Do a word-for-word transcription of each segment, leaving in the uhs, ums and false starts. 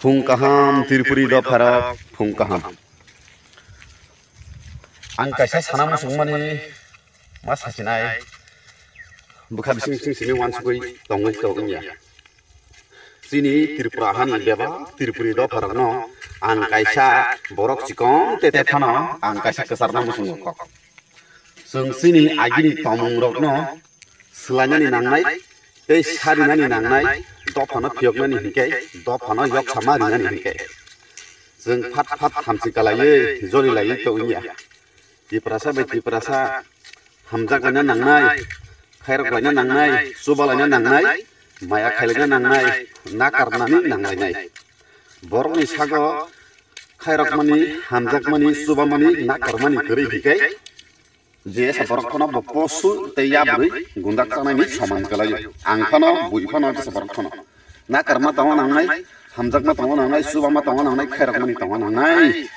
Phung kaham, Tripuri dopharok, phung kaham. Ang kaisa sana muchungmani ma sachinai, bwkha bising bising simi uansugui tongwi tongya. Chini Tripura hani bebak Tripuri dopharokno ang kaisa borok chikon tete phano ang kaisa kwcharna muchungo kok. Chwng chini agini tongmungrokno swlainani nangnai tei sarinani nangnai, dophano phiyoknani hinkhe, dophano yoksama rinani hinkhe. Chwng phat phat hamchi kalaiwi joli laiwi tongya. Tiprasa bai Tiprasa hamjak laina nangnai, khairok laina nangnai, chuba laina nangnai, maya khailaina nangnai, nakarnani nanglainai. Borokni sago khairokmani, hamjakmani, chubamani, nakarmani kwrwi hinkhe, je esa borok phano bo posu tei yabrwi gundak chanani soman kwlaio. Ang phano, bui phano jesa borok phano nakarma tongna nangnai, hamjakma tongna nangnai, chubama tongna nangnai, khairokmani tongna nangnai.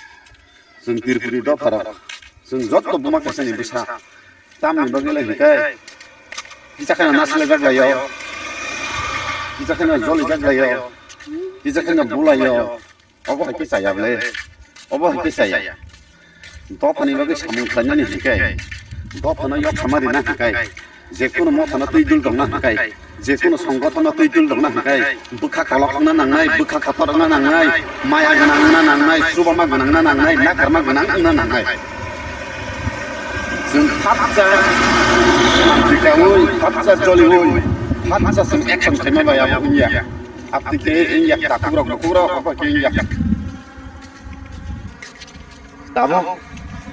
Chwng Tripuri dopharok, chwng jotto buma kaisani bwsa. Tamni bagwi lai hinkhe, kisa kheno nasilajak laio, kisa kheno jolijak laio, kisa kheno bulaio. Obo hai khe chaya bole, obo hai khe chaya. Dophani bagwi samung khlainani hinkhe, dophano yoksama rina hinkhe, jekunu mothano twi dul tongna hinkhe, jekunu songgothano twi dul tongna hinkhe, bwkha kolok wngna nangnai, bwkha kotor wngna nangnai, maya gwnang wngna nangnai, chubama gwnang wngna nangnai, nakarma gwnang wngna nangnai. Chwng phatsa hamjikaui, phatsa joliui, phatsa chwng action khaima bai abo wngya. Aptike wngya, takhuk rok bukhuk rok, obo khe wngya. Tabuk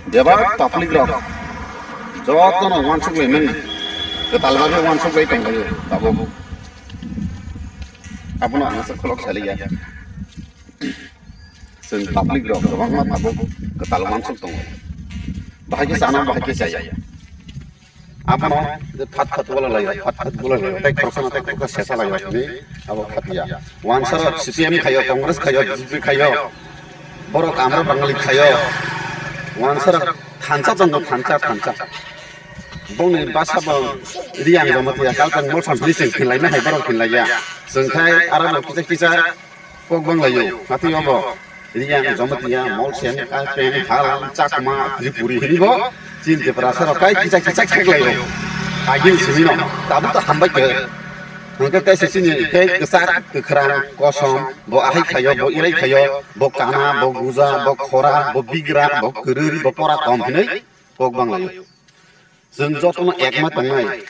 bebak public rok jotono uansuk laimani, kwtal bagwi uansuk lai tonglaio tabuk. Abono ang asa khulok saliya. Chwng public rok kwbangma tabuk kwtal uansuk tongo. Bahai khe chana, bahai khe chaya. Abono je phat phat bola laio, phat phat bola laio, tei khoroksa na tei khoroksa sesa laio hinwi abo khatiya. Wansarok C P M khaio, Congress khaio, B J P khaio, borok amra Bangali khaio. Wansarok thansa tongo, thansa, thansa. Bongni basa bo Riyang Jamatia, Kaltang Molsam Brising khinlaina hai borok khinlaiya. Chwng khai aro bo kisa kisa kok banglaio. Hati obo Riyang, Jamatia, Molsem, Kalpeng, Halam, Chakma, Tripuri hini bo. Chin Tiprasa rok kai kichak kichak kheklai rok. Agil simi no. Tabu to hambai ke. Hingke kaisa chini tei kwchak, kwkhrang, kosom, bo ahai khaio, bo irai khaio, bo kana, bo guja, bo khora, bo bigra, bo kwrwi, bo pora kom hinwi kok banglaio. Chwng jotono ekma tongnai.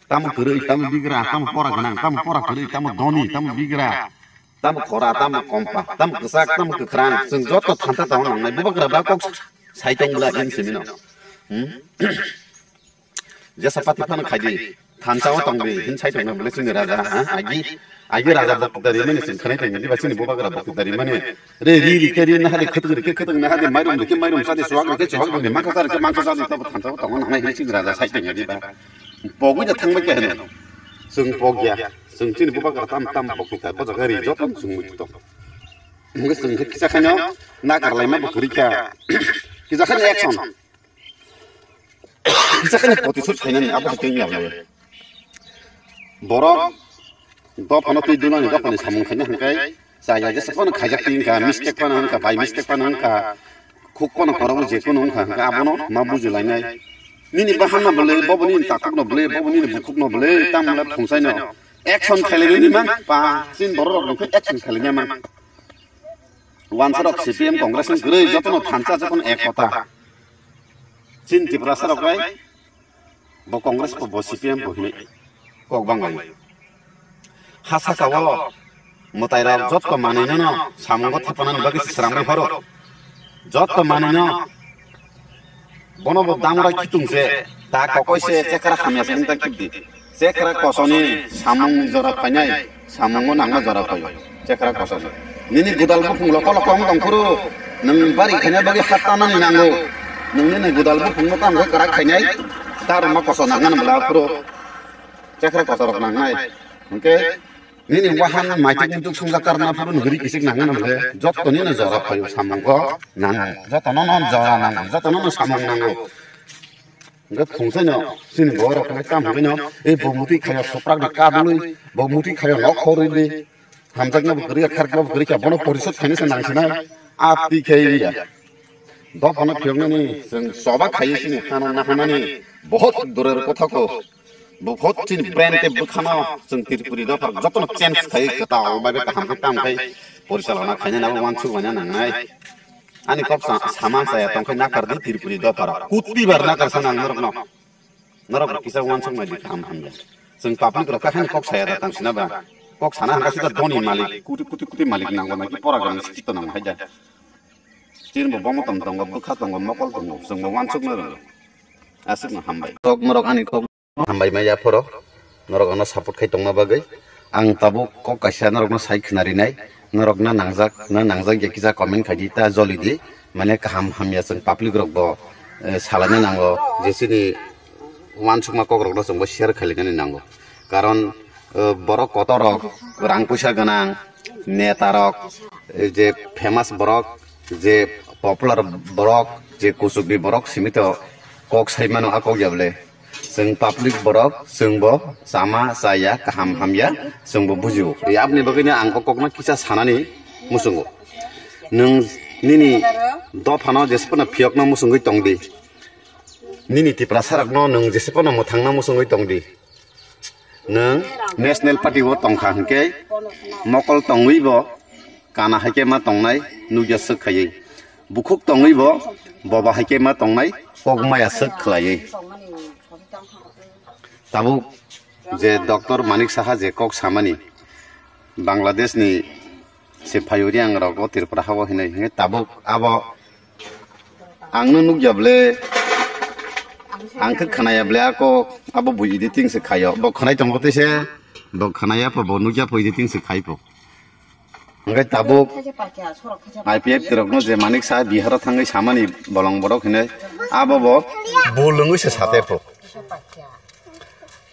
Tamo kwrwi, tamo bigra, tamo pora gwnang, tamo pora kwrwi, tamo doni, tamo bigra, tamo khora, tamo kompa, tamo kwchak, tamo kwkhrang, chwng joto thansa tongna nangnai. Bubagra ba kok sai tong bwla in simi no. Hmm? Jesa pati phano khai di, thansa o tong di, hin sai tong bwle chini raja, ha? Agi, agi raja bokta ri mani chwng khanai tong di ba chini bubagra bokta ri mani. Re ri ri khe ri na hade, khwtwng ri khe khwtwng na hade, mairum ri khe mairum sa de, chuwak ri khe chuwak ri, mangsa sa ri khe mangsa sa de, tabo thansa o tongna nangnai hin chini raja sai tong di ba. Pogwi da thangbai khe heno. Chwng pogya. Chwng chini bubagra tam tam pogwi kha. Bo jaga ri joto chwng mui tong. Hingke chwng khe kisa khaino nakarlaima bo kwrwi kha. Kisa khaino action. Kisa khaino protisud khainani abo hai tongya bwle. Borok dophano twi dunani dophani samung khaina hingkai chaya jesa phano khaijak twi wngkha, mistake phano wngkha, by mistake phano wngkha, khuk phano korogo je phano wngkha, hingkha abono ma bujilainai. Nini bahanno bwle, bobo nini takhukno bwle, bobo nini bukhukno bwle, tamle phungsaino action khailainani mang, pa chin borok rok hingkhe action khailainai mang. Wansarok C P M Congress ni kwrwi jotono thansa jotono ek kota. Chin Tiprasa rok bai bo Congress bo, bo C P M bo hinwi kok banglaio. Ha saka o mwtai rok jotto manwino no samungo thepanani bagwi srangwi horo. Jotto manwino Bono bo damra khitung se, ta kokoi se chekra hamya se ta khibdi. Chekra kosoni samung ni jora phainai, samungo nangma jora phaio. Chekra kosoni. Nini gudal buphung loko loko wng tong phuru, nwng bari khaina bagwi hatta nani nango. Nwng nini gudal buphung no tamo krak khainai, ta rwma koso nangmani bwla phuru. Chekra koso rok nangnai. Hwnkhe, Nini wahan maituk muituk songja karna phuru nuguri kisik nangna hwnkhe joto nino jora phaio samungo nango. Joto no no jora nango, joto no no samung nango. Hwnkhe phungsaino chini borok hwnkhe tamo hwnkhe no, "Ei bo mutwi khaio suprak ni kadulwi, bo mutwi khaio nok khorwi di." Hamjakma bo kwrwi kha, kharkma bo kwrwi kha, bono porisod khainai se nang sinai. Ati khe ya. Dophano phiyoknani chwng choba khaiwi sini hano nahanani bahut durer kotha ko. Bahut chini brain tei bwkhano chwng Tripuri dopha jotono change khaiwi kwtal bai bai kaham khe tamo khai porichalona khainani abo uansuk manya nangnai. Ani kok sa-, sama saya tongkhai nakar di Tripuri dopha rok. Kuti bar nakar sana ang norokno. Norok rok kisa uansuk mai di kaham hamya. Chwng public rok kha khani kok saya da tang sina ba. Kok sana hangka sida doni malik, kuti kuti kuti malik nango na ki pora ganang sikito nango haida. Chini bo bomo tong tongo, bwkha tongo, mokol tongo, chwng bo uansuk na rwngo. Aswk no hambai. Kok norok ani kok hambai maya phoro. Norok ano support khai tongna bagwi. Ang tabuk kok kaisa norok no sai khna rinai. Norok na nangjak, na nangjak ya kisa comment khai di ta joli di. Mane kaham hamya chwng public rok bo, eh, salaina nango. Je chini uansukma kokrokno chwngbo share khailainani nango. Karon, eh, borok kotorrok rang puisa gwnang, netarok, eh, je famous borok, je popular borok, je kuchukni borok simi to kok sai mano a kok ya bole. Chwng public borok, chwngbo chama chaya kaham hamya chwngbo bujio. Aboni bagwino ang o kokno kisa sanani muchungo. Nwng nini dophano jesphano phiyokno muchungwi tongdi. Nini Tiprasarokno nwng jesphano mwthangna muchungwi tongdi. Nwng National Party o tongkha hwnkhe mokol tongwibo kana hai khe ma tongnai nukya swk khaiwi. Bukhuk tongwibo boba hai khe ma tongnai kok maya swk khwlaiwi. Tabuk je Doctor Manik Saha je kok samani Bangladesh ni se phaiwi ang rok o Tripura ha o hinwi hinwi tabuk abo ang no nukya ble, ang khe khwnaya ble ako abo bo editing se khaio, bo khwnai tongo tei se bo khwnaya pho bo nukya pho editing se khai pho. Hwnkhe tabuk I P F T rok no je Manik Saha Bihar o thangwi samani bolong borok hinwi abo bo bul wngwi se sate pho.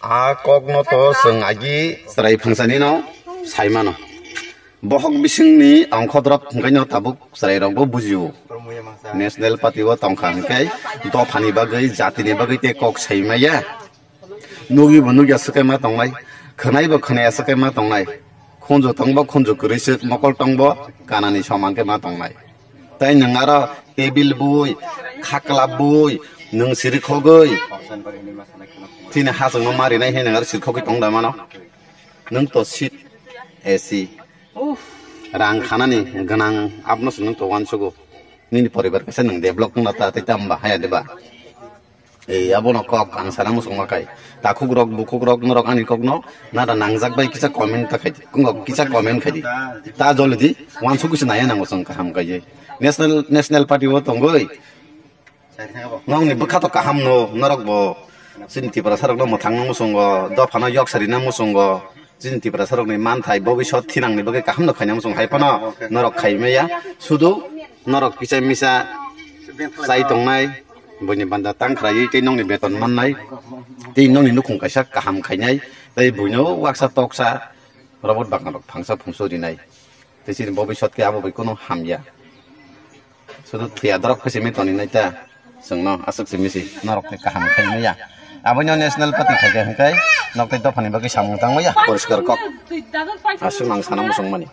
A kokno to chwng agi chwrai phangsani no sai mano. Bohok bisingni ongkhodrop hwnkhe no tabuk chwrairokbo bujio. National Party o tongkha hwnkhe dophani bagwi, jatini bagwi tei kok sai maya. Nugwi bo nugya swkhe ma tongnai, khwnai bo khwnaya swkhe ma tongnai. Khunju tongbo khunju kwrwi swk, mokol tongbo kanani soman khe ma tongnai. Tei nwng aro table bui, khakla bui, nwng siri khogwi. Chini hachwkno ma rinai hinwi nwng aro siri khogwi tong da mano. Nwng to seat A C. Rang khanani gwnang abono se nwng to uansugo. Nini poribar kaisa nwng develop wngna ta tei tamo ba haya de ba. Ei, abono kok ang sana muchungma kai. Takhuk rok, bukhuk rok, norok ani kokno nada nangjak bai kisa comment ta khai di. Kungok kisa comment khai di. Ta joli di, uansuk kisa naya nango chwng kaham kai. National, National Party o tongoi. Nokni bwkha to kaham no, norok bo chini Tiprasa rok no mwthang no muchungo, dopha no yok sari na muchungo. Chini Tiprasa rokni manthai bobisot thinangni bagwi kaham no khaina muchung hai phano norok khai maya. Sudu norok kisa misa chai tongnai, buini banda tang khlaiwi tei nokni beton mannai, tei nokni nukhung kaisa kaham khainai, tei buino waksa toksa robot bagan rok phangsa phungso rinai. Tei chini bobisot khe abo bai kono hamya. Sudu thuya dorok khe simi toni nai ta. Chwngno aswk simi si norok khe kaham khai maya. Aboino National Party khai khe hwnkhe nok tei dophani bagwi samung tang maya. Poriskar kok. Aswk nang sana muchung mani.